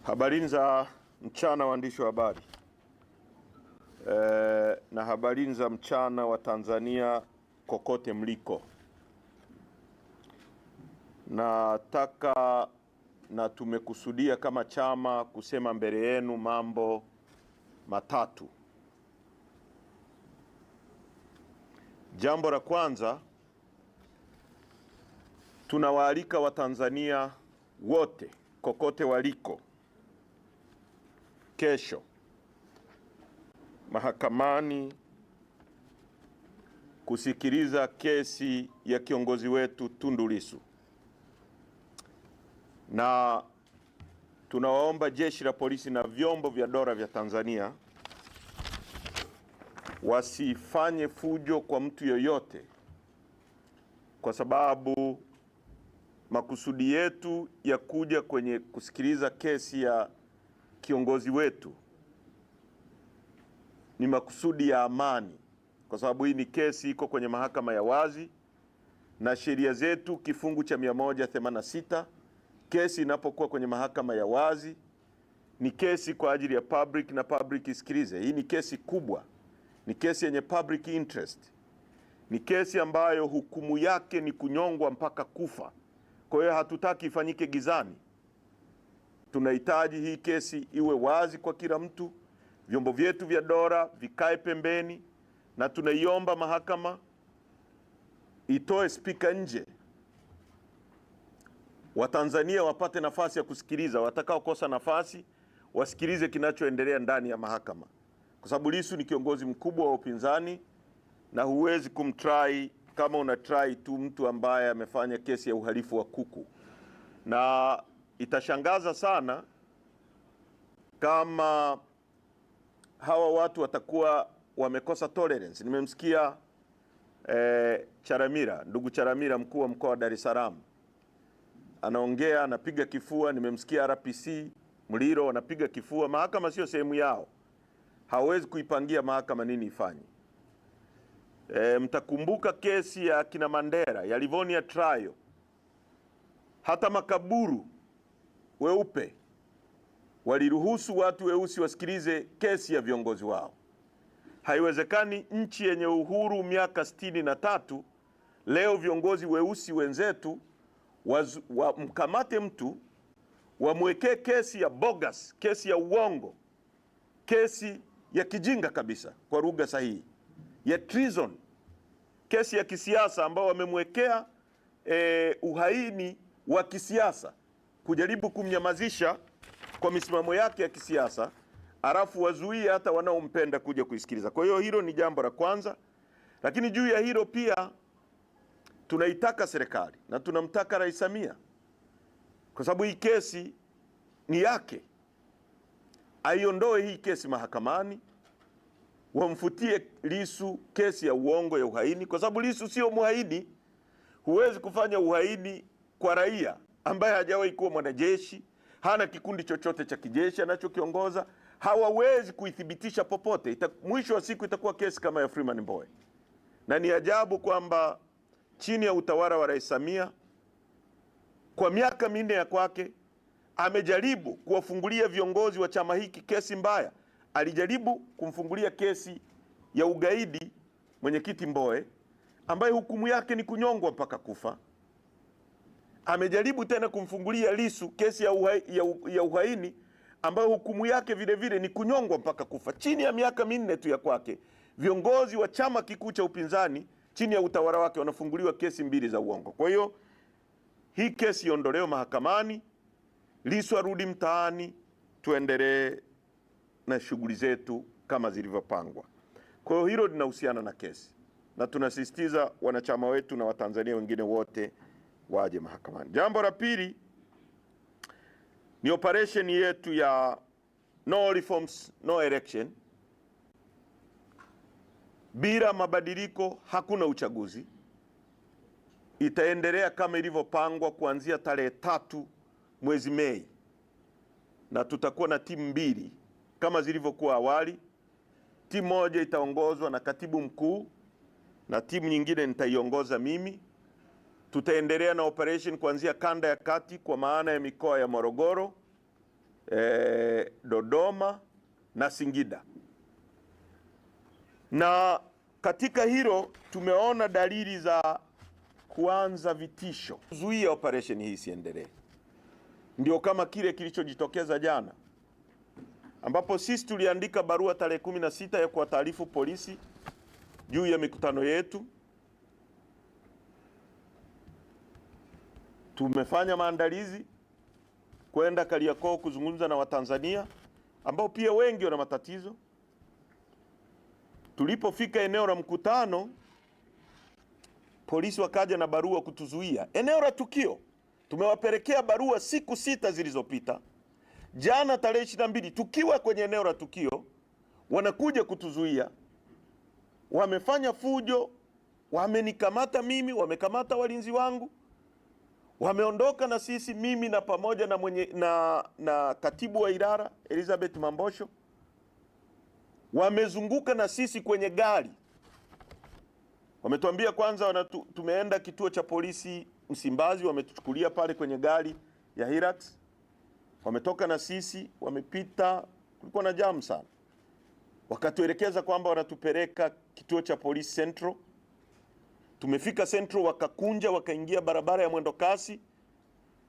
Habarini za mchana waandishi wa habari na habarini za mchana wa Tanzania kokote mliko. Nataka na tumekusudia kama chama kusema mbele yenu mambo matatu. Jambo la kwanza, tunawaalika Watanzania wote kokote waliko kesho mahakamani kusikiliza kesi ya kiongozi wetu Tundu Lissu, na tunawaomba jeshi la polisi na vyombo vya dola vya Tanzania wasifanye fujo kwa mtu yoyote, kwa sababu makusudi yetu ya kuja kwenye kusikiliza kesi ya kiongozi wetu ni makusudi ya amani, kwa sababu hii ni kesi iko kwenye mahakama ya wazi na sheria zetu kifungu cha 186, kesi inapokuwa kwenye mahakama ya wazi ni kesi kwa ajili ya public na public isikilize. Hii ni kesi kubwa, ni kesi yenye public interest, ni kesi ambayo hukumu yake ni kunyongwa mpaka kufa. Kwa hiyo hatutaki ifanyike gizani. Tunahitaji hii kesi iwe wazi kwa kila mtu, vyombo vyetu vya dola vikae pembeni, na tunaiomba mahakama itoe spika nje, Watanzania wapate nafasi ya kusikiliza. Watakaokosa nafasi wasikilize kinachoendelea ndani ya mahakama, kwa sababu Lissu ni kiongozi mkubwa wa upinzani na huwezi kumtry kama una try tu mtu ambaye amefanya kesi ya uhalifu wa kuku, na itashangaza sana kama hawa watu watakuwa wamekosa tolerance. Nimemsikia Charamira, ndugu Charamira, mkuu wa mkoa wa Dar es Salaam, anaongea anapiga kifua. Nimemsikia RPC Mliro anapiga kifua. Mahakama sio sehemu yao, hawezi kuipangia mahakama nini ifanye. Mtakumbuka kesi ya kina Mandela ya Livonia trial, hata makaburu weupe waliruhusu watu weusi wasikilize kesi ya viongozi wao. Haiwezekani nchi yenye uhuru miaka 63 leo viongozi weusi wenzetu wamkamate mtu wamwekee kesi ya bogus, kesi ya uongo, kesi ya kijinga kabisa, kwa lugha sahihi ya treason, kesi ya kisiasa ambao wamemwekea uhaini wa kisiasa kujaribu kumnyamazisha kwa misimamo yake ya kisiasa, alafu wazuie hata wanaompenda kuja kuisikiliza. Kwa hiyo hilo ni jambo la kwanza, lakini juu ya hilo pia tunaitaka serikali na tunamtaka Rais Samia, kwa sababu hii kesi ni yake, aiondoe hii kesi mahakamani, wamfutie Lissu kesi ya uongo ya uhaini, kwa sababu Lissu sio muhaini. Huwezi kufanya uhaini kwa raia ambaye hajawahi kuwa mwanajeshi, hana kikundi chochote cha kijeshi anachokiongoza, hawawezi kuithibitisha popote. Mwisho wa siku itakuwa kesi kama ya Freeman Mbowe. Na ni ajabu kwamba chini ya utawala wa Rais Samia kwa miaka minne ya kwake amejaribu kuwafungulia viongozi wa chama hiki kesi mbaya. Alijaribu kumfungulia kesi ya ugaidi mwenyekiti Mbowe ambaye hukumu yake ni kunyongwa mpaka kufa. Amejaribu tena kumfungulia Lissu kesi ya uhaini ambayo hukumu yake vile vile ni kunyongwa mpaka kufa. Chini ya miaka minne tu ya kwake, viongozi wa chama kikuu cha upinzani chini ya utawala wake wanafunguliwa kesi mbili za uongo. Kwa hiyo hii kesi iondolewe mahakamani, Lissu arudi mtaani, tuendelee na shughuli zetu kama zilivyopangwa. Kwa hiyo hilo linahusiana na kesi, na tunasisitiza wanachama wetu na Watanzania wengine wote waje mahakamani. Jambo la pili ni operation yetu ya no reforms no election. Bila mabadiliko hakuna uchaguzi. Itaendelea kama ilivyopangwa kuanzia tarehe 3 mwezi Mei, na tutakuwa na timu mbili kama zilivyokuwa awali. Timu moja itaongozwa na katibu mkuu na timu nyingine nitaiongoza mimi. Tutaendelea na operation kuanzia kanda ya kati kwa maana ya mikoa ya Morogoro, Dodoma na Singida. Na katika hilo tumeona dalili za kuanza vitisho kuzuia operation hii isiendelee. Ndio kama kile kilichojitokeza jana, ambapo sisi tuliandika barua tarehe 16 ya kuwataarifu polisi juu ya mikutano yetu. Tumefanya maandalizi kwenda Kariakoo kuzungumza na Watanzania ambao pia wengi wana matatizo. Tulipofika eneo la mkutano, polisi wakaja na barua kutuzuia eneo la tukio. Tumewapelekea barua siku 6 zilizopita. Jana tarehe 22 tukiwa kwenye eneo la tukio, wanakuja kutuzuia. Wamefanya fujo, wamenikamata mimi, wamekamata walinzi wangu, wameondoka na sisi, mimi na pamoja na na katibu wa idara Elizabeth Mambosho. Wamezunguka na sisi kwenye gari. Wametuambia kwanza tumeenda kituo cha polisi Msimbazi, wametuchukulia pale kwenye gari ya Hilux. Wametoka na sisi, wamepita, kulikuwa na jam sana. Wakatuelekeza kwamba wanatupeleka kituo cha polisi Central. Tumefika Central, wakakunja, wakaingia barabara ya mwendo kasi.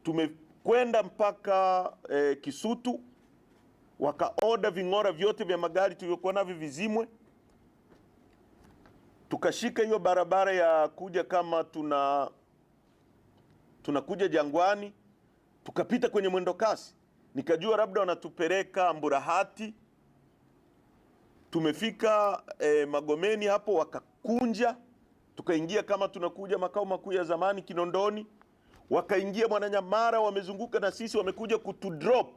Tumekwenda mpaka Kisutu, wakaoda ving'ora vyote vya magari tulivyokuwa navyo vizimwe. Tukashika hiyo barabara ya kuja kama tunakuja Jangwani, tukapita kwenye mwendo kasi. Nikajua labda wanatupeleka Mburahati. Tumefika Magomeni hapo wakakunja, tukaingia kama tunakuja makao makuu ya zamani Kinondoni. Wakaingia Mwananyamala, wamezunguka na sisi, wamekuja kutudrop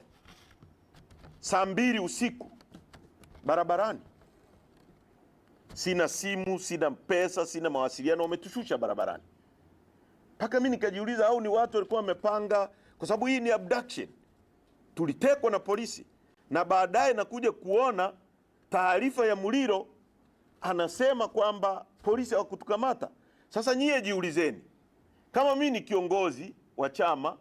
saa 2 usiku barabarani. Sina simu, sina pesa, sina mawasiliano, wametushusha barabarani. Paka mimi nikajiuliza, au ni watu walikuwa wamepanga, kwa sababu hii ni abduction. Tulitekwa na polisi, na baadaye nakuja kuona taarifa ya Muliro anasema kwamba polisi hawakutukamata. Sasa nyie jiulizeni, kama mimi ni kiongozi wa chama,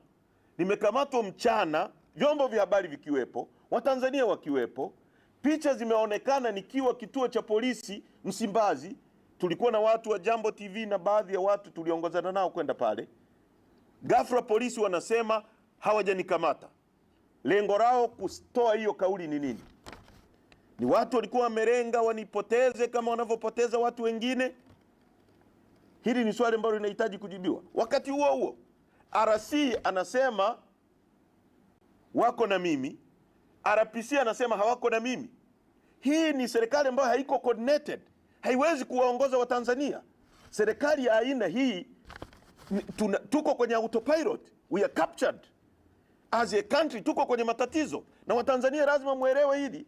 nimekamatwa mchana, vyombo vya habari vikiwepo, Watanzania wakiwepo, picha zimeonekana nikiwa kituo cha polisi Msimbazi, tulikuwa na watu wa Jambo TV na baadhi ya watu tuliongozana nao kwenda pale. Ghafla polisi wanasema hawajanikamata. Lengo lao kutoa hiyo kauli ni nini? Ni watu walikuwa wamelenga wanipoteze kama wanavyopoteza watu wengine? Hili ni swali ambalo linahitaji kujibiwa. Wakati huo huo, RC anasema wako na mimi, RPC anasema hawako na mimi. Hii ni serikali ambayo haiko coordinated, haiwezi kuwaongoza Watanzania. Serikali ya aina hii, tuko kwenye autopilot, we are captured as a country, tuko kwenye matatizo. Na Watanzania lazima muelewe hili.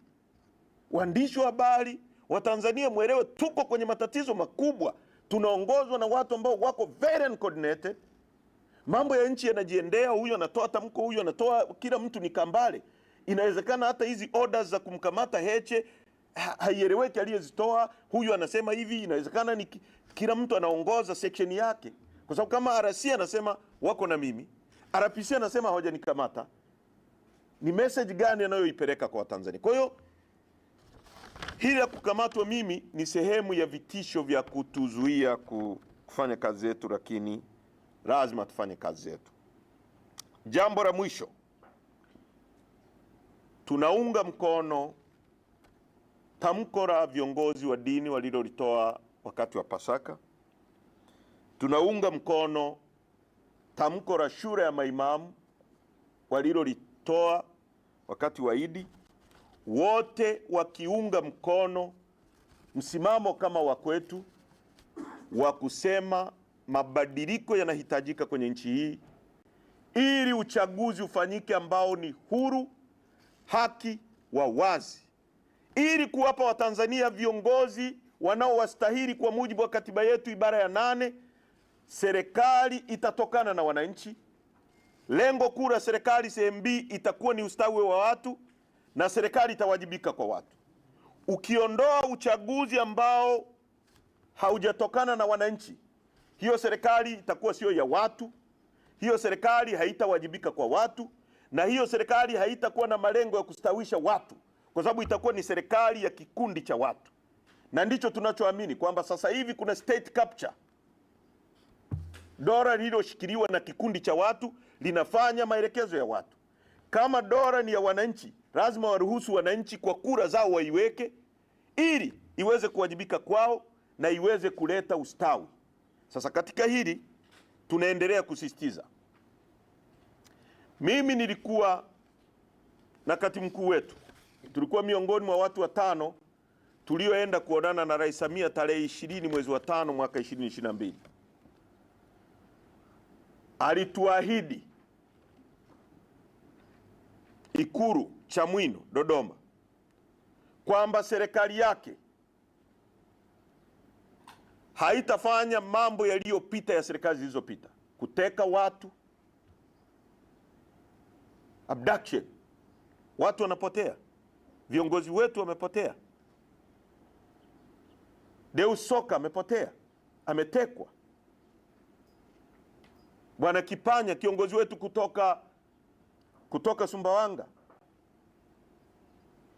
Waandishi wa habari, Watanzania muelewe, tuko kwenye matatizo makubwa. Tunaongozwa na watu ambao wako very uncoordinated. Mambo ya nchi yanajiendea, huyu anatoa tamko, huyu anatoa, kila mtu ni kambale. Inawezekana hata hizi orders za kumkamata Heche haieleweki aliyezitoa, huyu anasema hivi, inawezekana ni kila mtu anaongoza section yake. Kwa sababu kama RC anasema wako na mimi, RPC anasema hawajanikamata, ni message gani anayoipeleka kwa Watanzania? Kwa hiyo hili la kukamatwa mimi ni sehemu ya vitisho vya kutuzuia kufanya kazi zetu, lakini lazima tufanye kazi zetu. Jambo la mwisho, tunaunga mkono tamko la viongozi wa dini walilolitoa wakati wa Pasaka. Tunaunga mkono tamko la shura ya maimamu walilolitoa wakati wa Idi, wote wakiunga mkono msimamo kama wa kwetu wa kusema mabadiliko yanahitajika kwenye nchi hii ili uchaguzi ufanyike ambao ni huru, haki, wa wazi, ili kuwapa Watanzania viongozi wanaowastahili kwa mujibu wa katiba yetu ibara ya 8. Serikali itatokana na wananchi. Lengo kuu la serikali sehemu B itakuwa ni ustawi wa watu, na serikali itawajibika kwa watu. Ukiondoa uchaguzi ambao haujatokana na wananchi, hiyo serikali itakuwa sio ya watu, hiyo serikali haitawajibika kwa watu, Na hiyo serikali haitakuwa na malengo ya kustawisha watu, kwa sababu itakuwa ni serikali ya kikundi cha watu, na ndicho tunachoamini kwamba sasa hivi kuna state capture. Dola lililoshikiliwa na kikundi cha watu linafanya maelekezo ya watu. Kama dola ni ya wananchi, lazima waruhusu wananchi kwa kura zao waiweke, ili iweze kuwajibika kwao na iweze kuleta ustawi. Sasa katika hili tunaendelea kusisitiza. Mimi nilikuwa na katibu mkuu wetu, tulikuwa miongoni mwa watu watano tulioenda kuonana na Rais Samia tarehe 20 mwezi wa 5 mwaka 2022. Alituahidi Ikulu Chamwino Dodoma kwamba serikali yake haitafanya mambo yaliyopita ya serikali zilizopita, kuteka watu, abduction, watu wanapotea, viongozi wetu wamepotea. Deus Soka amepotea, ametekwa. Bwana Kipanya kiongozi wetu kutoka Sumbawanga,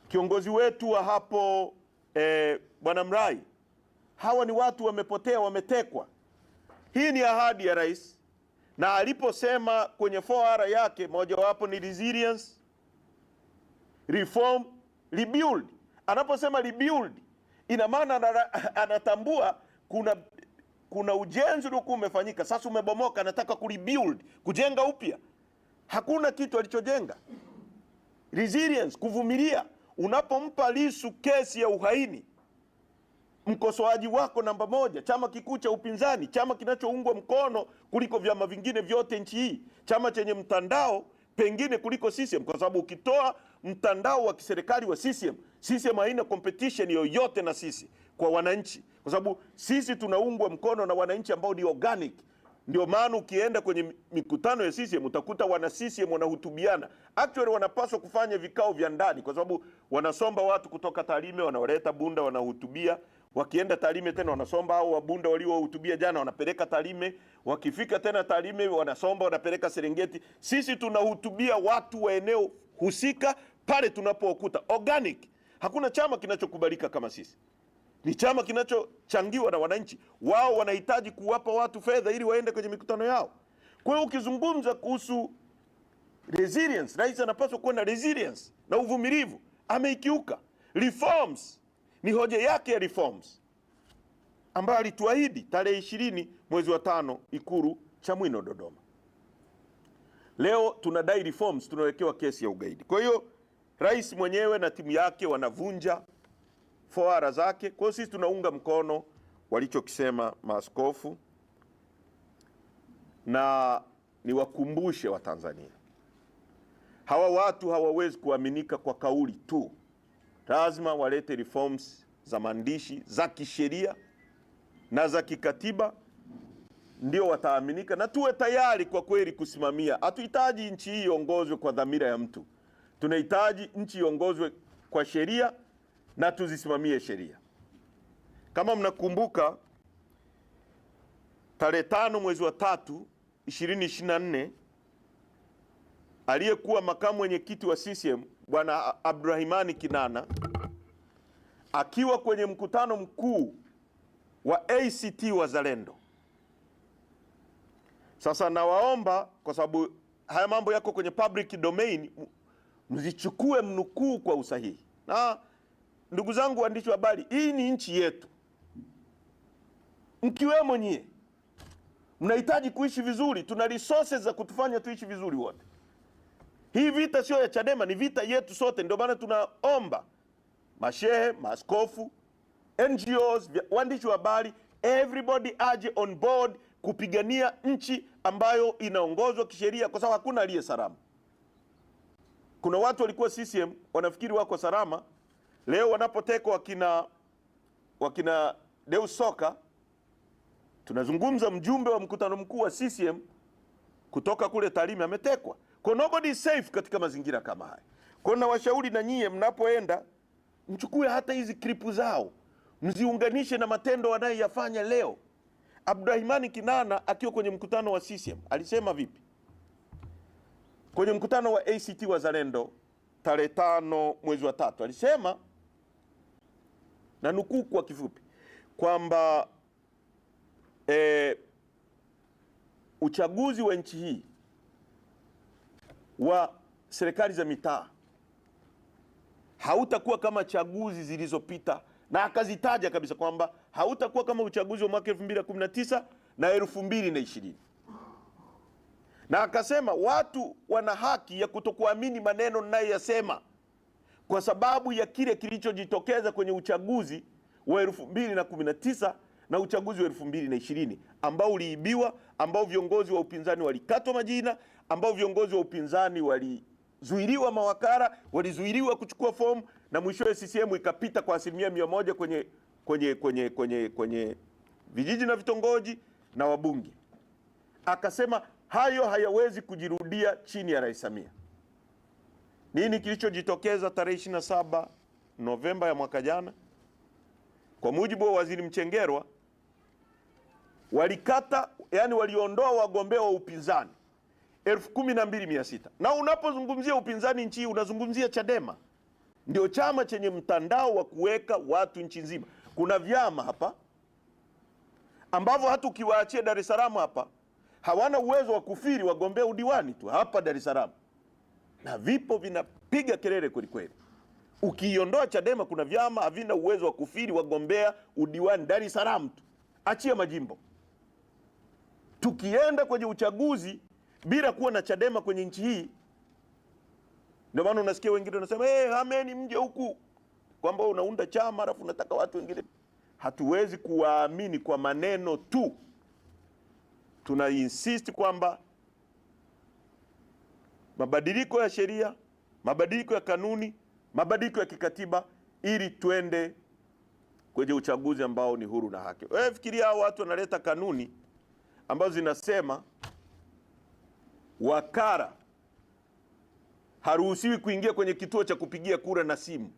kiongozi wetu wa hapo Bwana Mrai, hawa ni watu wamepotea, wametekwa. Hii ni ahadi ya rais, na aliposema kwenye 4R yake mojawapo ni resilience, reform, rebuild. Anaposema rebuild, ina maana anatambua kuna ujenzi uliokuwa umefanyika, sasa umebomoka, anataka kurebuild, kujenga upya. Hakuna kitu alichojenga. Resilience, kuvumilia. Unapompa Lissu kesi ya uhaini, mkosoaji wako namba moja, chama kikuu cha upinzani, chama kinachoungwa mkono kuliko vyama vingine vyote nchi hii, chama chenye mtandao pengine kuliko CCM, kwa sababu ukitoa mtandao wa kiserikali wa CCM, CCM haina competition yoyote na sisi kwa wananchi, kwa sababu sisi tunaungwa mkono na wananchi ambao ni organic. Ndio maana ukienda kwenye mikutano ya CCM utakuta wana CCM wanahutubiana. Actually wanapaswa kufanya vikao vya ndani, kwa sababu wanasomba watu kutoka Tarime wanawaleta Bunda wanahutubia. Wakienda Tarime tena wanasomba hao wa Bunda waliohutubia jana wanapeleka Tarime. Wakifika tena Tarime wanasomba wanapeleka Serengeti. Sisi tunahutubia watu wa eneo husika pale tunapokuta organic. Hakuna chama kinachokubalika kama sisi. Ni chama kinachochangiwa na wananchi. Wao wanahitaji kuwapa watu fedha ili waende kwenye mikutano yao. Kwa hiyo ukizungumza kuhusu resilience, rais anapaswa kuwa na resilience na uvumilivu, ameikiuka. Reforms ni hoja yake ya reforms ambayo alituahidi tarehe 20 mwezi wa 5 Ikulu Chamwino Dodoma. Leo tunadai reforms, tunawekewa kesi ya ugaidi. Kwa hiyo rais mwenyewe na timu yake wanavunja 4R zake. Kwa hiyo sisi tunaunga mkono walichokisema maaskofu, na niwakumbushe Watanzania, hawa watu hawawezi kuaminika kwa kauli tu. Lazima walete reforms za maandishi, za kisheria na za kikatiba, ndio wataaminika, na tuwe tayari kwa kweli kusimamia. Hatuhitaji nchi hii iongozwe kwa dhamira ya mtu, tunahitaji nchi iongozwe kwa sheria na tuzisimamie sheria. Kama mnakumbuka, tarehe 5 mwezi wa 3 2024, aliyekuwa makamu mwenyekiti wa CCM Bwana Abdurahimani Kinana akiwa kwenye mkutano mkuu wa ACT Wazalendo. Sasa nawaomba, kwa sababu haya mambo yako kwenye public domain, mzichukue mnukuu kwa usahihi. Na ndugu zangu waandishi wa habari, hii ni nchi yetu, mkiwemo nyie mnahitaji kuishi vizuri. Tuna resources za kutufanya tuishi vizuri wote. Hii vita sio ya Chadema, ni vita yetu sote. Ndio maana tunaomba mashehe, maaskofu, NGOs, waandishi wa habari, everybody aje on board kupigania nchi ambayo inaongozwa kisheria, kwa sababu hakuna aliye salama. Kuna watu walikuwa CCM wanafikiri wako salama, leo wanapotekwa wakina Deus Soka, tunazungumza mjumbe wa mkutano mkuu wa CCM kutoka kule Tarime ametekwa. Kwa nobody is safe katika mazingira kama haya. Kwa nawashauri na nyie mnapoenda mchukue hata hizi klipu zao mziunganishe na matendo wanayoyafanya leo. Abdurahimani Kinana akiwa kwenye mkutano wa CCM alisema vipi? Kwenye mkutano wa ACT Wazalendo tarehe 5 mwezi wa 3 alisema, na nukuu kwa kifupi, kwamba uchaguzi wa nchi hii wa serikali za mitaa hautakuwa kama chaguzi zilizopita, na akazitaja kabisa kwamba hautakuwa kama uchaguzi wa mwaka 2019 na 2020. Na akasema watu wana haki ya kutokuamini maneno ninayoyasema kwa sababu ya kile kilichojitokeza kwenye uchaguzi wa 2019 na uchaguzi wa 2020 ambao uliibiwa, ambao viongozi wa upinzani walikatwa majina, ambao viongozi wa upinzani walizuiliwa mawakala, walizuiliwa kuchukua fomu, na mwishowe CCM ikapita kwa 100% kwenye vijiji na vitongoji na wabunge. Akasema hayo hayawezi kujirudia chini ya Rais Samia. Nini kilichojitokeza tarehe 27 Novemba ya mwaka jana? Kwa mujibu wa Waziri Mchengerwa, walikata, yani waliondoa wagombea wa upinzani 12,600. Na unapozungumzia upinzani nchi unazungumzia Chadema. Ndio chama chenye mtandao wa kuweka watu nchi nzima. Kuna vyama hapa ambavyo hata ukiwaachia Dar es Salaam hapa hawana uwezo wa kufiri wagombea udiwani tu hapa Dar es Salaam. Na vipo vinapiga kelele kweli kweli. Ukiondoa Chadema kuna vyama havina uwezo wa kufiri wagombea udiwani Dar es Salaam tu. Achia majimbo. Tukienda kwenye uchaguzi bila kuwa na Chadema kwenye nchi hii, ndio maana unasikia wengine wanasema hameni mje huku, kwamba unaunda chama alafu unataka watu wengine. Hatuwezi kuwaamini kwa maneno tu. Tuna insist kwamba mabadiliko ya sheria, mabadiliko ya kanuni, mabadiliko ya kikatiba ili twende kwenye uchaguzi ambao ni huru na haki. Wewe fikiria hao watu wanaleta kanuni ambazo zinasema wakala haruhusiwi kuingia kwenye kituo cha kupigia kura na simu.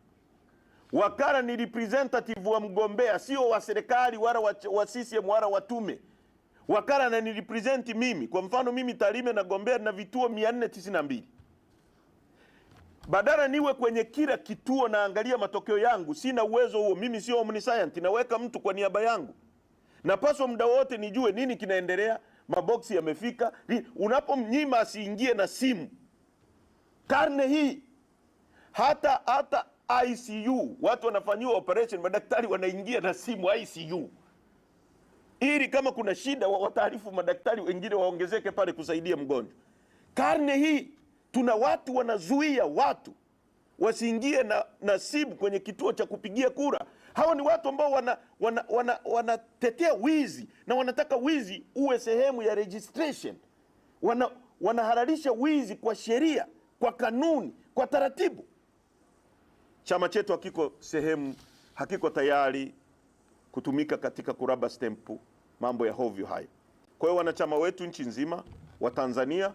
Wakala ni representative wa mgombea, sio wa serikali wala wa CCM wala wa tume. Wakala ananirepresent mimi. Kwa mfano mimi Tarime nagombea na vituo 492. Badala niwe kwenye kila kituo naangalia matokeo yangu, sina uwezo huo. Mimi sio omniscient, naweka mtu kwa niaba yangu. Napaswa muda wote nijue nini kinaendelea, maboksi yamefika. Unapomnyima asiingie na simu. Karne hii hata ICU watu wanafanyiwa operation, madaktari wanaingia na simu ICU ili kama kuna shida wataarifu madaktari wengine waongezeke pale kusaidia mgonjwa. Karne hii tuna watu wanazuia watu wasiingie na simu kwenye kituo cha kupigia kura. Hawa ni watu ambao wanatetea wizi na wanataka wizi uwe sehemu ya registration. Wanahalalisha wizi kwa sheria, kwa kanuni, kwa taratibu. Chama chetu hakiko sehemu, hakiko tayari kutumika katika kuraba stempu mambo ya hovyo hayo. Kwa hiyo wanachama wetu nchi nzima wa Tanzania,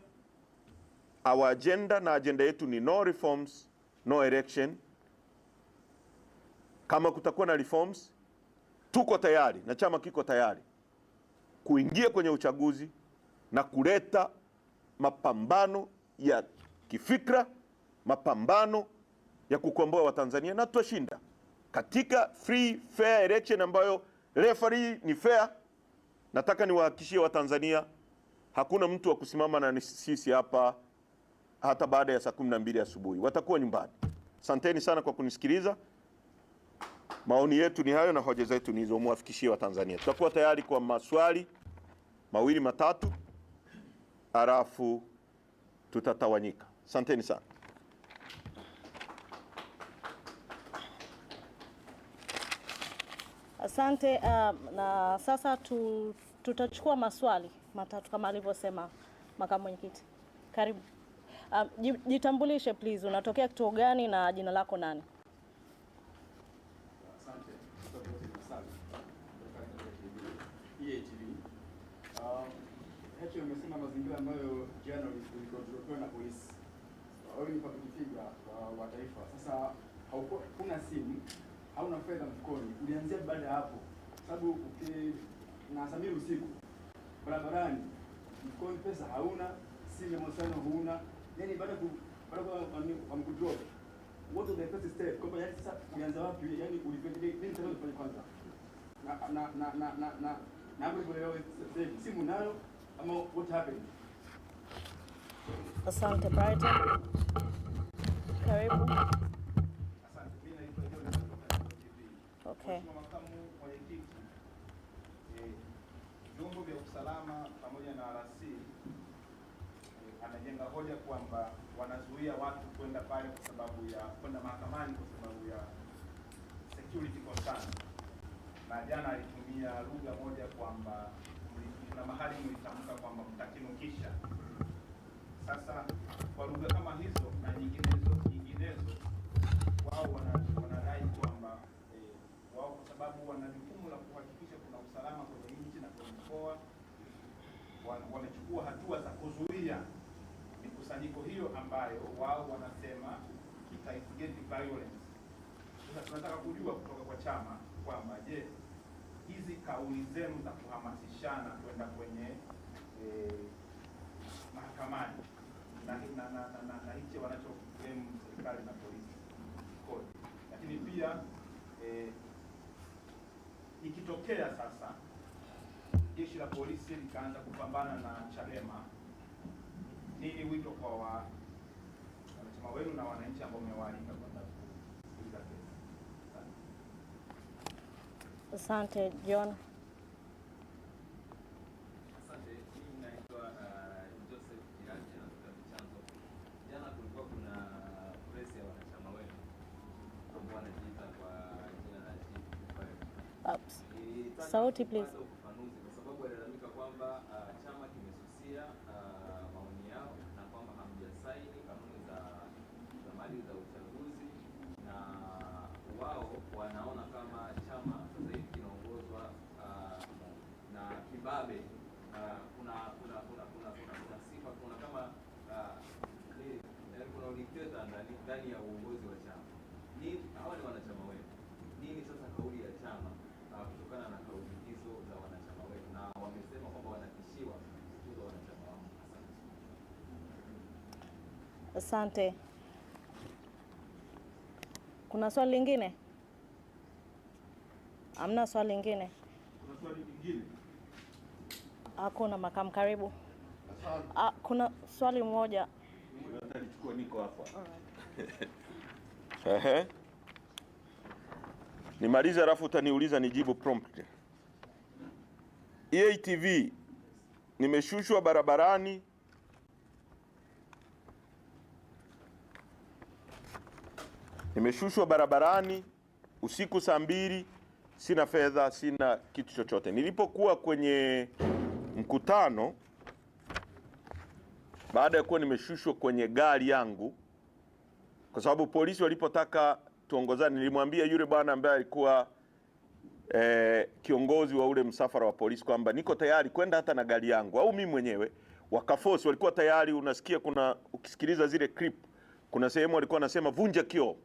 our agenda na agenda yetu ni no reforms, no election. Kama kutakuwa na reforms, tuko tayari na chama kiko tayari kuingia kwenye uchaguzi na kuleta mapambano ya kifikra, mapambano ya kukomboa Watanzania, na tutashinda katika free fair election ambayo referee ni fair. Nataka niwahakikishie Watanzania hakuna mtu wa kusimama na sisi hapa hata baada ya saa 12 asubuhi. Watakuwa nyumbani. Asanteni sana kwa kunisikiliza. Maoni yetu ni hayo na hoja zetu ni hizo, muwafikishie Watanzania. Tutakuwa tayari kwa maswali mawili matatu, halafu tutatawanyika. Asanteni sana. Asante. Na sasa tutachukua maswali matatu kama alivyosema makamu mwenyekiti. Karibu. Jitambulishe please, unatokea kituo gani na jina lako nani? Asante. EATV. Heche, umesema mazingira ambayo jana ulikuwa na polisi. Wewe ni public figure wa taifa. Sasa huna simu, hauna fedha mfukoni. Ulianzia baada ya hapo? Sababu na saa 2 usiku barabarani, mfukoni pesa hauna, simu ya mawasiliano huna. Yani baada baada wamekudrop, what was the first step? Kwamba yani sasa ulianza wapi? Yani ulifanya nini tena ufanye kwanza? Na na na na na na na hapo leo sasa hivi simu nayo ama what happened? Asante Brighton. Karibu. Asante. Mimi naitwa John kutoka Jambo TV. Okay. Mheshimiwa Makamu Mwenyekiti, vyombo vya usalama pamoja na RC anajenga hoja kwamba wanazuia watu kwenda pale kwa sababu ya kwenda mahakamani kwa sababu ya security concern, na jana alitumia lugha moja kwamba kuna mahali mlitamka kwamba mtakinukisha. Sasa kwa lugha kama hizo na nyinginezo, wao wanadai kwamba wao kwa sababu wana jukumu la kuhakikisha kuna usalama kwenye nchi na kwenye mkoa, wamechukua hatua za kuzuia mikusanyiko hiyo ambayo wao wanasema ita instigate violence. Sasa tunataka kujua kutoka kwa chama kwamba je, hizi kauli zenu za kuhamasishana kwenda kwenye mahakamani na hichi wanachoclaim serikali na polisi kodi, lakini pia ikitokea sasa jeshi la polisi likaanza kupambana na Chadema, nini wito kwa wanachama wenu na wananchi ambao mmewaalika kwenda kusikiliza kesi? Asante John. Asante, mimi naitwa Joseph Kiraji natoka Vichanzo. Jana kulikuwa kuna press ya wanachama wenu ambao wanajiita kwa jina la G55. Ups. Nilitaka Sauti, please. kupata ufafanuzi kwa sababu walilalamika kwamba chama kimesusia maoni yao na kwamba hamjasaini kanuni za maadili za uchaguzi, na wao wanaona kama chama sasa hivi kinaongozwa na kibabe. Kuna kuna kuna kuna kuna kuna sifa, kuna kama yaani kuna udikteta ndani ya uongozi wa chama. Ni hawa ni wanachama wenu. Nini sasa kauli ya chama kutokana na kauli hizo za wanachama wetu, na wamesema kwamba wanatishiwa kufukuza wanachama wao? Asante. Asante. Kuna swali lingine? Hamna swali lingine? Kuna swali lingine? Hakuna. Makamu, karibu. Kuna swali moja. Nitalichukua, niko hapa. Ehe. Nimalize alafu utaniuliza nijibu promptly. EATV nimeshushwa barabarani usiku saa 2, sina fedha, sina kitu chochote. Nilipokuwa kwenye mkutano, baada ya kuwa nimeshushwa kwenye gari yangu, kwa sababu polisi walipotaka tuongozane, nilimwambia yule bwana ambaye alikuwa kiongozi wa ule msafara wa polisi kwamba niko tayari kwenda hata na gari yangu au mimi mwenyewe. Wakaforce, walikuwa tayari. Unasikia kuna, ukisikiliza zile clip, kuna sehemu walikuwa wanasema vunja kioo.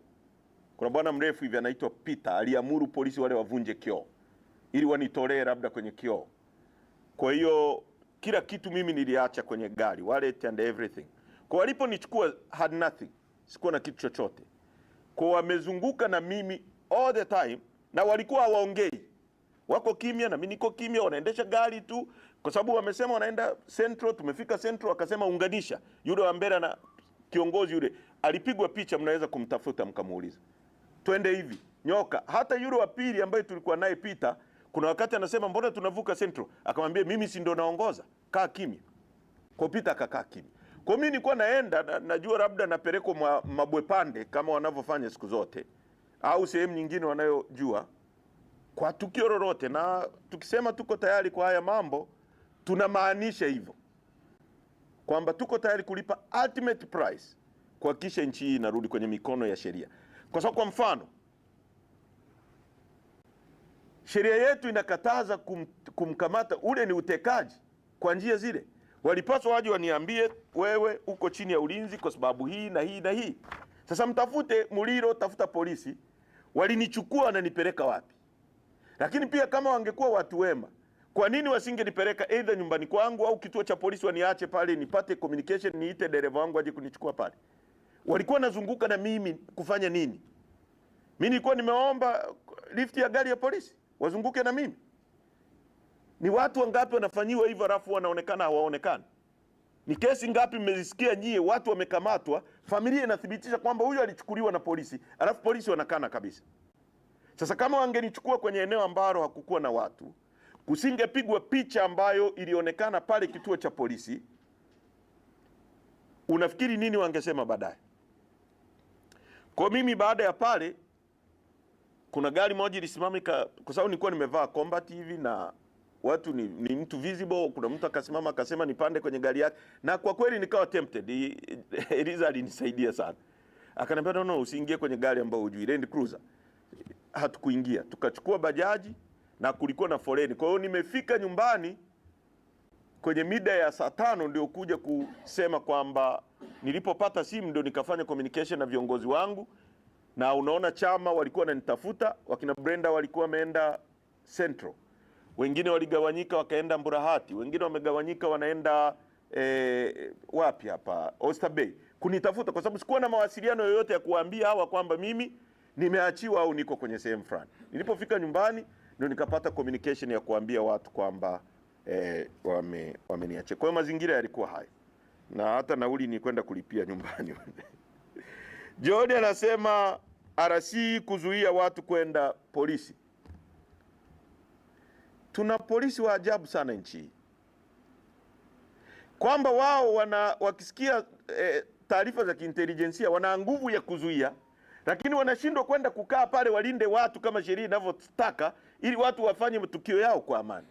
Kuna bwana mrefu hivi anaitwa Peter aliamuru polisi wale wavunje kioo ili wanitolee labda kwenye kioo. Kwa hiyo kila kitu mimi niliacha kwenye gari, wallet and everything. Kwa waliponichukua had nothing, sikuwa na kitu chochote. Kwa wamezunguka na mimi all the time, na walikuwa hawaongei, wako kimya na mimi niko kimya, wanaendesha gari tu, kwa sababu wamesema wanaenda Central. Tumefika Central, wakasema unganisha. Yule wa mbele na kiongozi yule alipigwa picha, mnaweza kumtafuta mkamuuliza, twende hivi nyoka. Hata yule wa pili ambaye tulikuwa naye Peter, kuna wakati anasema mbona tunavuka Central, akamwambia mimi si ndo naongoza, kaa kimya. Kwa Peter akakaa kimya. Kwa mimi nilikuwa naenda na, najua labda napelekwa Mabwepande kama wanavyofanya siku zote au sehemu nyingine wanayojua kwa tukio lolote, na tukisema tuko tayari kwa haya mambo tunamaanisha hivyo kwamba tuko tayari kulipa ultimate price kuhakikisha nchi hii inarudi kwenye mikono ya sheria. Kwa sababu kwa mfano sheria yetu inakataza kumkamata, ule ni utekaji kwa njia zile. Walipaswa waje waniambie, wewe uko chini ya ulinzi kwa sababu hii na hii na hii. Sasa mtafute Muliro, tafuta polisi. Walinichukua wananipeleka wapi? Lakini pia kama wangekuwa watu wema, Kwa nini wasingenipeleka either nyumbani kwangu au kituo cha polisi waniache pale nipate communication, niite dereva wangu aje kunichukua pale? Walikuwa nazunguka na mimi kufanya nini? Mimi nilikuwa nimeomba lift ya gari ya polisi wazunguke na mimi. Ni watu wangapi wanafanyiwa hivyo alafu wanaonekana hawaonekani? Ni kesi ngapi mmezisikia nyie watu wamekamatwa, familia inathibitisha kwamba huyu alichukuliwa na polisi, alafu polisi wanakana kabisa. Sasa kama wangenichukua kwenye eneo ambalo hakukuwa na watu, kusingepigwa picha ambayo ilionekana pale kituo cha polisi, unafikiri nini wangesema baadaye? Kwa mimi baada ya pale kuna gari moja ilisimama, kwa sababu nilikuwa nimevaa combat hivi na watu ni mtu visible. Kuna mtu akasimama akasema nipande kwenye gari yake, na kwa kweli nikawa tempted. Eliza alinisaidia sana, akaniambia no, no, usiingie kwenye gari ambayo hujui, Land Cruiser. Hatukuingia, tukachukua bajaji na kulikuwa na foleni. Kwa hiyo nimefika nyumbani kwenye mida ya saa 5 ndio kuja kusema kwamba nilipopata simu ndio nikafanya communication na viongozi wangu, na unaona chama walikuwa wananitafuta, wakina Brenda walikuwa wameenda Central, wengine waligawanyika wakaenda Mburahati, wengine wamegawanyika wanaenda wapi hapa Oyster Bay kunitafuta, kwa sababu sikuwa na mawasiliano yoyote ya kuambia hawa kwamba mimi nimeachiwa au niko kwenye sehemu fulani. Nilipofika nyumbani ndio nikapata communication ya kuambia watu kwamba wameniachia. Kwa hiyo mazingira yalikuwa hayo, na hata nauli ni kwenda kulipia nyumbani. John anasema RC kuzuia watu kwenda polisi. Tuna polisi wa ajabu sana nchi hii, kwamba wao wakisikia taarifa za kiintelijensia wana nguvu ya kuzuia, lakini wanashindwa kwenda kukaa pale walinde watu kama sheria inavyotaka, ili watu wafanye matukio yao kwa amani.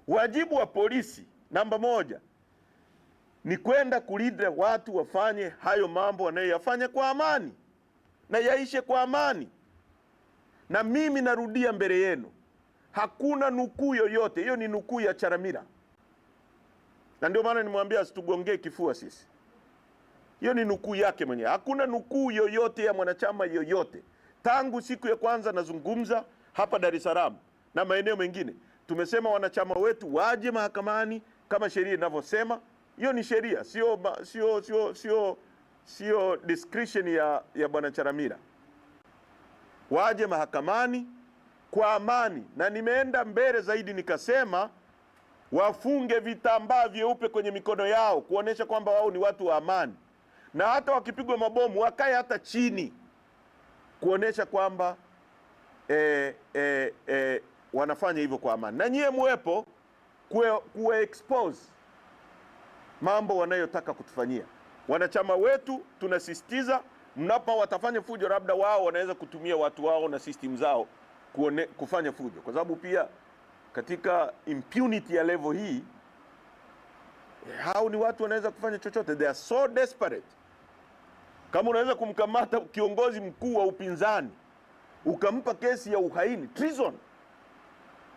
Wajibu wa polisi namba moja ni kwenda kulinda watu wafanye hayo mambo wanayoyafanya kwa amani na yaishe kwa amani. Na mimi narudia mbele yenu, hakuna nukuu yoyote. Hiyo ni nukuu ya Charamira, na ndio maana nimwambia asitugongee kifua sisi. Hiyo ni nukuu yake mwenyewe. Hakuna nukuu yoyote ya mwanachama yoyote. Tangu siku ya kwanza nazungumza hapa Dar es Salaam na maeneo mengine, tumesema wanachama wetu waje mahakamani kama sheria inavyosema. Hiyo ni sheria, sio discretion ya Bwana Charamira. Waje mahakamani kwa amani, na nimeenda mbele zaidi nikasema wafunge vitambaa vyeupe kwenye mikono yao kuonesha kwamba wao ni watu wa amani, na hata wakipigwa mabomu wakae hata chini kuonesha kwamba wanafanya hivyo kwa amani. Na nyie muwepo kuwe expose mambo wanayotaka kutufanyia. Wanachama wetu tunasisitiza, mnapo watafanya fujo, labda wao wanaweza kutumia watu wao na system zao kufanya fujo, kwa sababu pia katika impunity ya level hii hao ni watu wanaweza kufanya chochote. They are so desperate. Kama unaweza kumkamata kiongozi mkuu wa upinzani ukampa kesi ya uhaini, treason,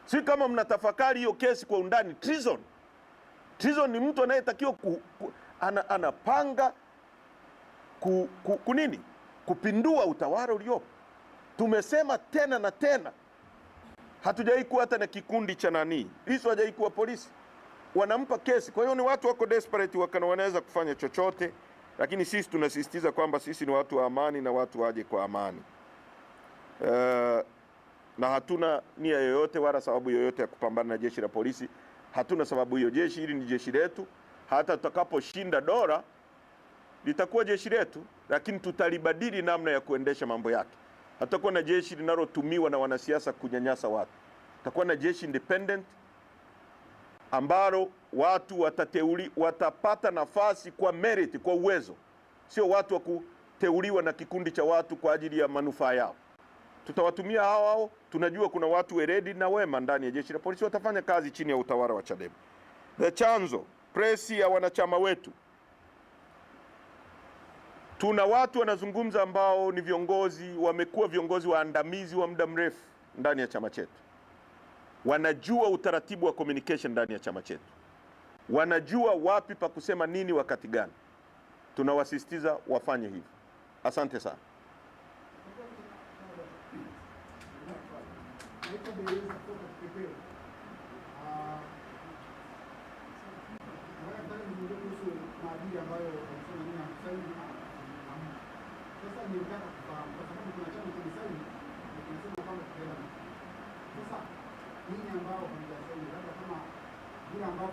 si kama mnatafakari hiyo kesi kwa undani. Treason, treason ni mtu anayetakiwa anapanga kunini kupindua utawala uliopo. Tumesema tena na tena, hatujawahi kuwa hata na kikundi cha nani, Lissu hajawahi kuwa polisi, wanampa kesi. Kwa hiyo ni watu wako desperate, wanaweza kufanya chochote, lakini sisi tunasisitiza kwamba sisi ni watu wa amani na watu waje kwa amani. Na hatuna nia yoyote wala sababu yoyote ya kupambana na jeshi la polisi. Hatuna sababu hiyo. Jeshi hili ni jeshi letu, hata tutakaposhinda dola litakuwa jeshi letu, lakini tutalibadili namna ya kuendesha mambo yake. Hatakuwa na jeshi linalotumiwa na wanasiasa kunyanyasa watu. Tutakuwa na jeshi independent ambalo watu watapata nafasi kwa merit, kwa uwezo, sio watu wa kuteuliwa na kikundi cha watu kwa ajili ya manufaa yao. Tutawatumia hao hao. Tunajua kuna watu weredi na wema ndani ya jeshi la polisi, watafanya kazi chini ya utawala wa Chadema. The Chanzo, presi ya wanachama wetu. Tuna watu wanazungumza ambao ni viongozi, wamekuwa viongozi waandamizi wa muda mrefu ndani ya chama chetu. Wanajua utaratibu wa communication ndani ya chama chetu. Wanajua wapi pa kusema nini wakati gani. Tunawasisitiza wafanye hivyo. Asante sana.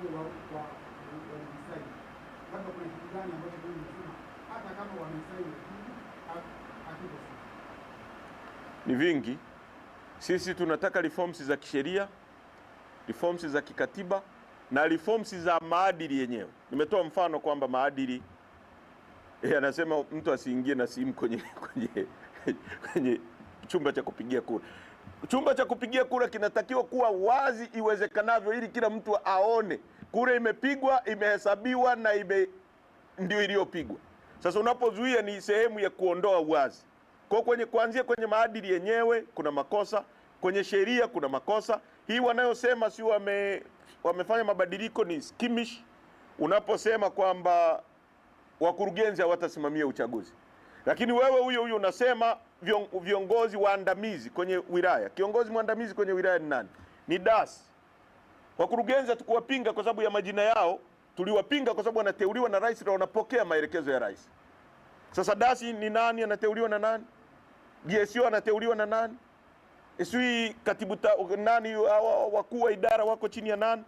ambavyo walivisaini. Labda kuna kitu gani ambacho mimi nasema hata kama wamesaini hakiko sawa? Ni vingi. Sisi tunataka reforms za kisheria, reforms za kikatiba na reforms za maadili yenyewe. Nimetoa mfano kwamba maadili anasema mtu asiingie na simu kwenye chumba cha kupigia kura. Chumba cha kupigia kura kinatakiwa kuwa wazi iwezekanavyo ili kila mtu aone kura imepigwa, imehesabiwa na ndio iliyopigwa. Sasa unapozuia ni sehemu ya kuondoa uwazi. Kwa kwenye kuanzia kwenye maadili yenyewe kuna makosa, kwenye sheria kuna makosa. Hii wanayosema si wamefanya mabadiliko ni skimish. Unaposema kwamba wakurugenzi hawatasimamia uchaguzi, lakini wewe huyo huyo unasema viongozi waandamizi kwenye wilaya. Kiongozi mwandamizi kwenye wilaya ni nani? Ni DAS. Wakurugenzi hatukuwapinga kwa sababu ya majina yao, tuliwapinga kwa sababu wanateuliwa na rais na wanapokea maelekezo ya rais. Sasa DAS ni nani? Anateuliwa na nani? GSO anateuliwa na nani? Sijui katibu nani, wakuu wa idara wako chini ya nani?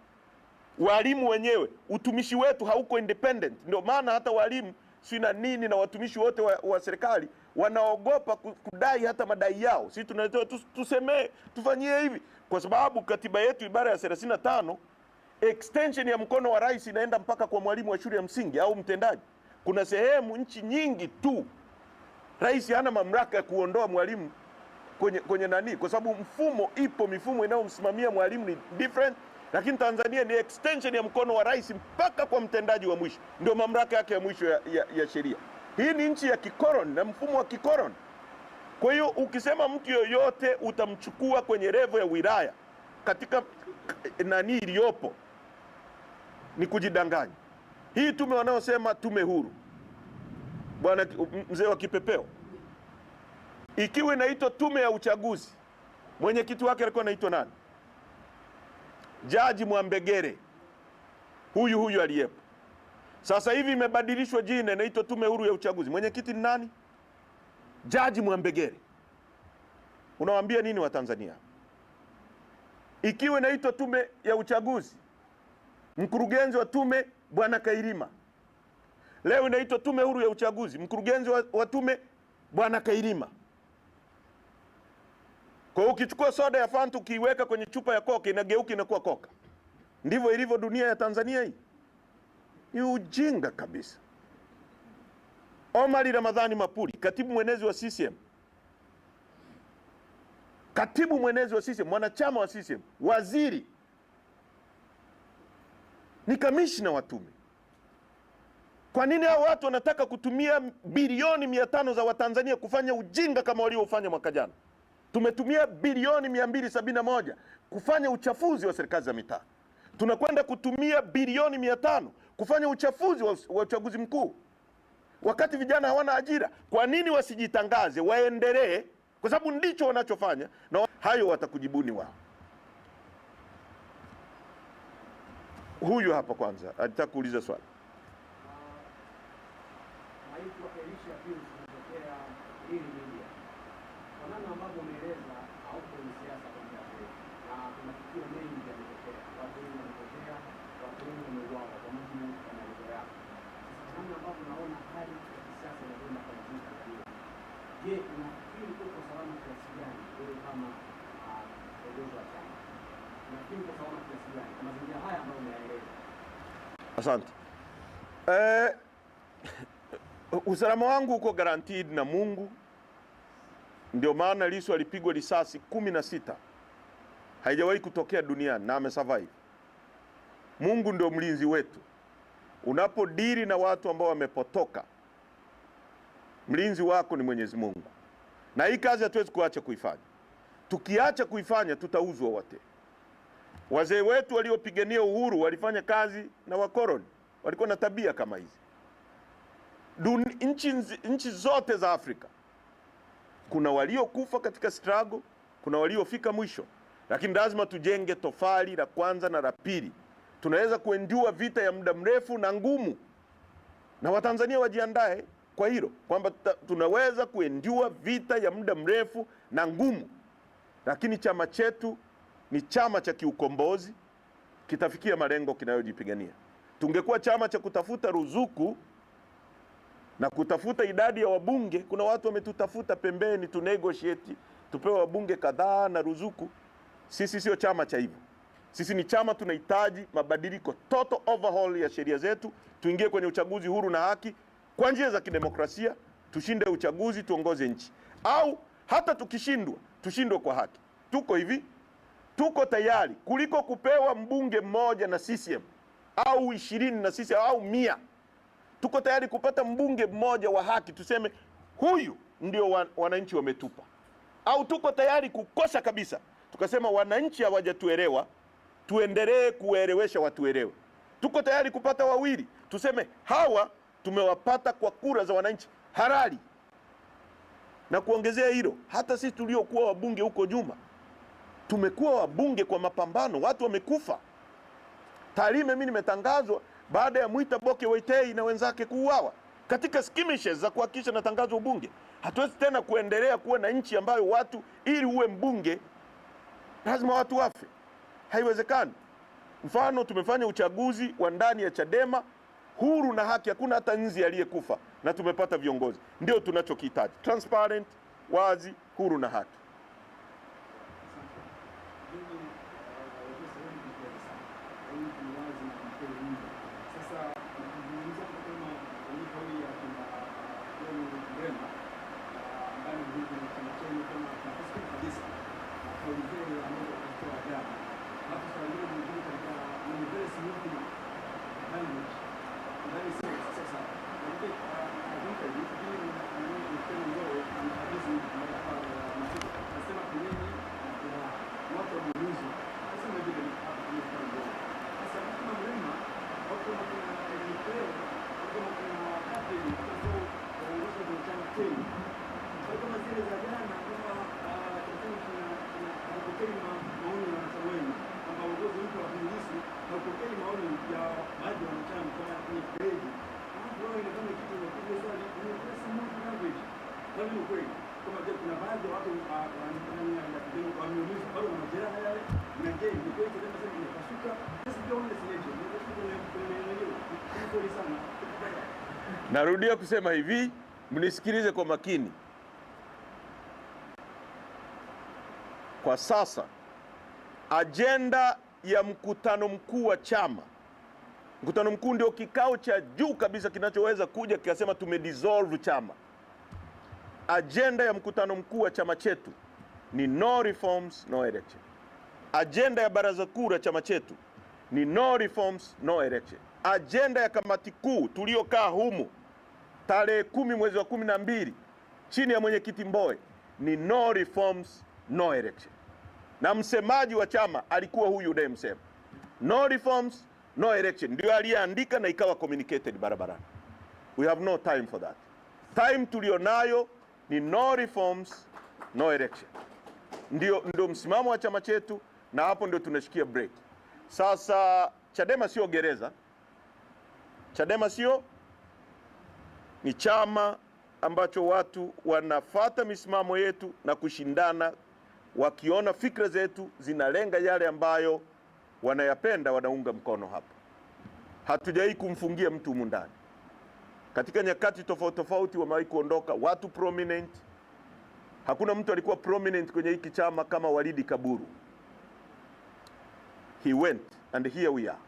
Walimu wenyewe, utumishi wetu hauko independent. Ndio maana hata walimu si na nini na watumishi wote wa serikali wanaogopa kudai hata madai yao. Sisi tunaletewa tusemee, tufanyie hivi, kwa sababu katiba yetu ibara ya 35 extension ya mkono wa rais inaenda mpaka kwa mwalimu wa shule ya msingi au mtendaji. Kuna sehemu nchi nyingi tu rais hana mamlaka ya kuondoa mwalimu kwenye nani, kwa sababu mfumo ipo, mifumo inayomsimamia mwalimu ni different. Lakini Tanzania ni extension ya mkono wa rais mpaka kwa mtendaji wa mwisho, ndio mamlaka yake ya mwisho ya sheria. Hii ni nchi ya kikoloni na mfumo wa kikoloni. Kwa hiyo ukisema mtu yoyote utamchukua kwenye level ya wilaya katika nani iliyopo ni kujidanganya. Hii tume wanaosema tume huru, bwana mzee wa kipepeo, ikiwa inaitwa tume ya uchaguzi, mwenyekiti wake alikuwa anaitwa nani? Jaji Mwambegere, huyu aliyepo sasa hivi. Imebadilishwa jina, inaitwa tume huru ya uchaguzi. Mwenyekiti ni nani? Jaji Mwambegere. Unawaambia nini wa Tanzania? Ikiwa inaitwa tume ya uchaguzi, mkurugenzi wa tume bwana Kailima. Leo inaitwa tume huru ya uchaguzi, mkurugenzi wa tume bwana Kailima. Kwa hiyo ukichukua soda ya Fanta ukiiweka kwenye chupa ya Coca inageuka inakuwa Coca. Ndivyo ilivyo dunia ya Tanzania hii. Ni ujinga kabisa. Omari Ramadhani Mapuri, katibu mwenezi wa CCM. Katibu mwenezi wa CCM, mwanachama wa CCM, waziri, ni kamishna wa tume. Kwa nini hao watu wanataka kutumia bilioni 500 za Watanzania kufanya ujinga kama waliofanya mwaka jana? Tumetumia bilioni 271 kufanya uchafuzi wa serikali za mitaa. Tunakwenda kutumia bilioni 500 kufanya uchafuzi wa uchaguzi mkuu, wakati vijana hawana ajira. Kwa nini wasijitangaze, waendelee? Kwa sababu ndicho wanachofanya, na hayo watakujibuni wao. Huyu hapa kwanza alitaka kuuliza swali. Naitwa Elisha Pius kutokea Lili Media. Kwa namna ambavyo umeeleza hauko kwenye siasa kwa muda mrefu na kuna matukio mengi yametokea, watu wengi wamepotea, watu wengi wameuawa kwa mujibu wa maelezo yako. Sasa kwa namna ambavyo unaona hali ya kisiasa inakwenda kwa nchini Tanzania, je, unafikiri uko salama kiasi gani wewe kama kiongozi wa chama? Unafikiri uko salama kiasi gani kwa mazingira haya ambayo umeyaeleza? Asante. Usalama wangu uko guaranteed na Mungu. Ndio maana Lissu alipigwa risasi 16. Haijawahi kutokea duniani na amesurvive. Mungu ndio mlinzi wetu. Unapodili na watu ambao wamepotoka, mlinzi wako ni Mwenyezi Mungu. Na hii kazi hatuwezi kuacha kuifanya. Tukiacha kuifanya tutauzwa wote. Wazee wetu waliopigania uhuru walifanya kazi na wakoloni, walikuwa na tabia kama hizi. Nchi zote za Afrika kuna waliokufa katika struggle, kuna waliofika mwisho, lakini lazima tujenge tofali la kwanza na la pili. Tunaweza kuendua vita ya muda mrefu na ngumu, na Watanzania wajiandae kwa hilo kwamba tunaweza kuendua vita ya muda mrefu na ngumu, lakini chama chetu ni chama cha kiukombozi. kitafikia malengo kinayojipigania. Tungekuwa chama cha kutafuta ruzuku na kutafuta idadi ya wabunge, kuna watu wametutafuta pembeni tu negotiate tupewe wabunge kadhaa na ruzuku. Sisi sio chama cha hivyo. Sisi ni chama tunahitaji mabadiliko, total overhaul ya sheria zetu, tuingie kwenye uchaguzi huru na haki kwa njia za kidemokrasia, tushinde uchaguzi, tuongoze nchi, au hata tukishindwa tushindwe kwa haki. Tuko hivi, tuko tayari kuliko kupewa mbunge mmoja na CCM au 20 na CCM au 100. Tuko tayari kupata mbunge mmoja wa haki, tuseme huyu ndio wananchi wametupa. Au tuko tayari kukosa kabisa, tukasema wananchi hawajatuelewa, tuendelee kuelewesha watuelewe. Tuko tayari kupata wawili, tuseme hawa tumewapata kwa kura za wananchi halali. Na kuongezea hilo, hata sisi tuliokuwa wabunge huko nyuma tumekuwa wabunge kwa mapambano, watu wamekufa. Tarime mimi nimetangazwa baada ya Mwita Boke Waitei na wenzake kuuawa katika skirmishes za kuhakikisha natangazwa ubunge. Hatuwezi tena kuendelea kuwa na nchi ambayo watu, ili uwe mbunge lazima watu wafe. Haiwezekani. Mfano, tumefanya uchaguzi wa ndani ya Chadema huru na haki, hakuna hata nzi aliyekufa na tumepata viongozi. Ndio tunachokihitaji, transparent, wazi, huru na haki. Narudia kusema hivi, mnisikilize kwa makini. Kwa sasa ajenda ya mkutano mkuu wa chama, mkutano mkuu ndio kikao cha juu kabisa kinachoweza kuja kikasema tumedissolve chama. Ajenda ya mkutano mkuu wa chama chetu ni no reforms no election. Ajenda ya baraza kuu la chama chetu ni no reforms no election. Ajenda ya kamati kuu tuliokaa humu tarehe 10 mwezi wa 12 chini ya mwenyekiti Mbowe ni no reforms no election. Na msemaji wa chama alikuwa huyu unayemsema. No reforms no election ndio aliyeandika na ikawa communicated barabarani. We have no time for that. Time tulionayo ni no reforms no election. Ndio msimamo wa chama chetu, na hapo ndio tunashikia break. Sasa Chadema sio gereza. Chadema sio, ni chama ambacho watu wanafata misimamo yetu na kushindana, wakiona fikra zetu zinalenga yale ambayo wanayapenda, wanaunga mkono hapa. Hatujawahi kumfungia mtu humu ndani. Katika nyakati tofauti tofauti wamewahi kuondoka watu prominent. Hakuna mtu alikuwa prominent kwenye hiki chama kama Walidi Kaburu. He went and here we are.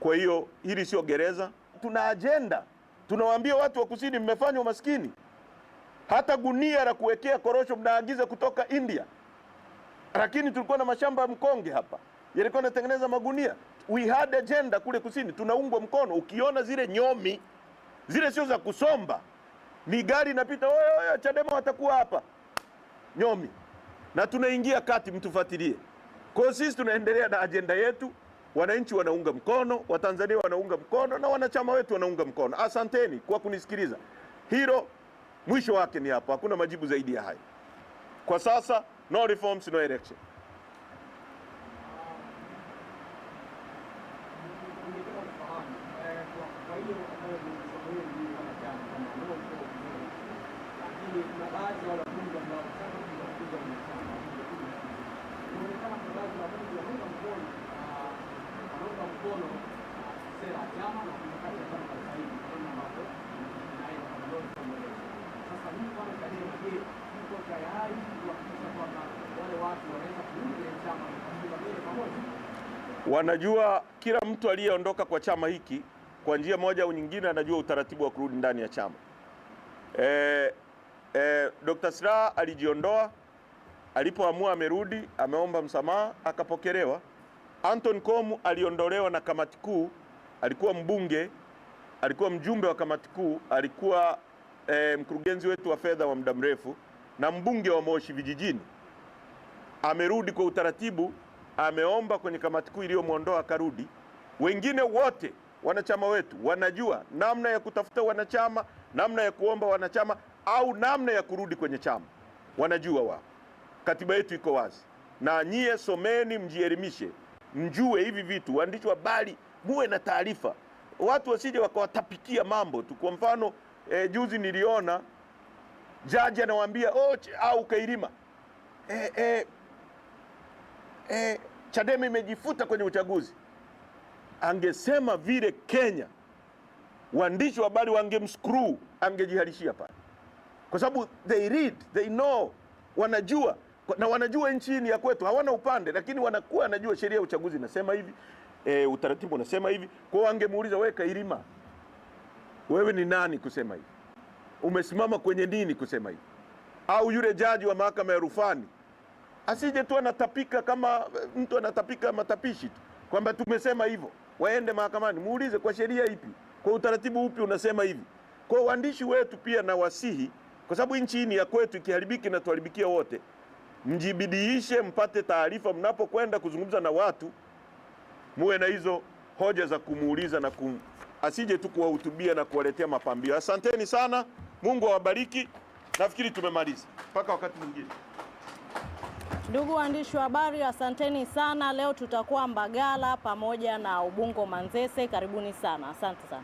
Kwa hiyo hili sio gereza. Tuna agenda. Tunawaambia watu wa kusini, mmefanywa maskini. Hata gunia la kuwekea korosho mnaagiza kutoka India. Lakini tulikuwa na mashamba ya mkonge hapa, yalikuwa yanatengeneza magunia. We had agenda kule kusini, tunaungwa mkono. Ukiona zile nyomi, zile sio za kusomba. Ni gari inapita, oye oye, Chadema watakuwa hapa. Nyomi. Na tunaingia kati, mtufuatilie. Kwa hiyo sisi tunaendelea na agenda yetu. Wananchi wanaunga mkono, Watanzania wanaunga mkono na wanachama wetu wanaunga mkono. Asanteni kwa kunisikiliza. Hilo mwisho wake ni hapo, hakuna majibu zaidi ya hayo. Kwa sasa no reforms no election. Wanajua kila mtu aliyeondoka kwa chama hiki kwa njia moja au nyingine anajua utaratibu wa kurudi ndani ya chama. Dr. Slaa alijiondoa, alipoamua amerudi, ameomba msamaha akapokelewa. Anton Komu aliondolewa na kamati kuu, alikuwa mbunge, alikuwa mjumbe wa kamati kuu, alikuwa mkurugenzi wetu wa fedha wa muda mrefu na mbunge wa Moshi vijijini. Amerudi kwa utaratibu, ameomba kwenye kamati kuu iliyomwondoa akarudi. Wengine wote wanachama wetu wanajua namna ya kutafuta wanachama, namna ya kuomba wanachama au namna ya kurudi kwenye chama, wanajua wao. Katiba yetu iko wazi, na nyie someni, mjielimishe, mjue hivi vitu. Waandishi wa habari muwe na taarifa, watu wasije wakawatapikia mambo tu. Kwa mfano juzi niliona jaji anawaambia au Kailima Chadema imejifuta kwenye uchaguzi. Angesema vile Kenya, waandishi wa habari wangemscrew, angejihalishia pale, kwa sababu they read, they know, wanajua na wanajua nchi ni ya kwetu, hawana upande, lakini wanakuwa wanajua sheria ya uchaguzi inasema hivi, utaratibu unasema hivi. Kwa hiyo angemuuliza, wewe Kailima, wewe ni nani kusema hivi? Umesimama kwenye nini kusema hivi? Au yule jaji wa mahakama ya rufani asije tu anatapika kama mtu anatapika matapishi tu kwamba tumesema hivyo, waende mahakamani, muulize kwa sheria ipi, kwa utaratibu upi unasema hivi. Kwa waandishi wetu pia na wasihi, kwa sababu nchi hii ni ya kwetu, ikiharibiki na tuharibikia wote, mjibidiishe mpate taarifa mnapokwenda kuzungumza na watu, muwe na hizo hoja za kumuuliza na asije tu kuwahutubia na kuwaletea mapambio. Asanteni sana, Mungu awabariki. Nafikiri tumemaliza, mpaka wakati mwingine. Ndugu waandishi wa habari, asanteni sana. Leo tutakuwa Mbagala pamoja na Ubungo Manzese. Karibuni sana, asante sana.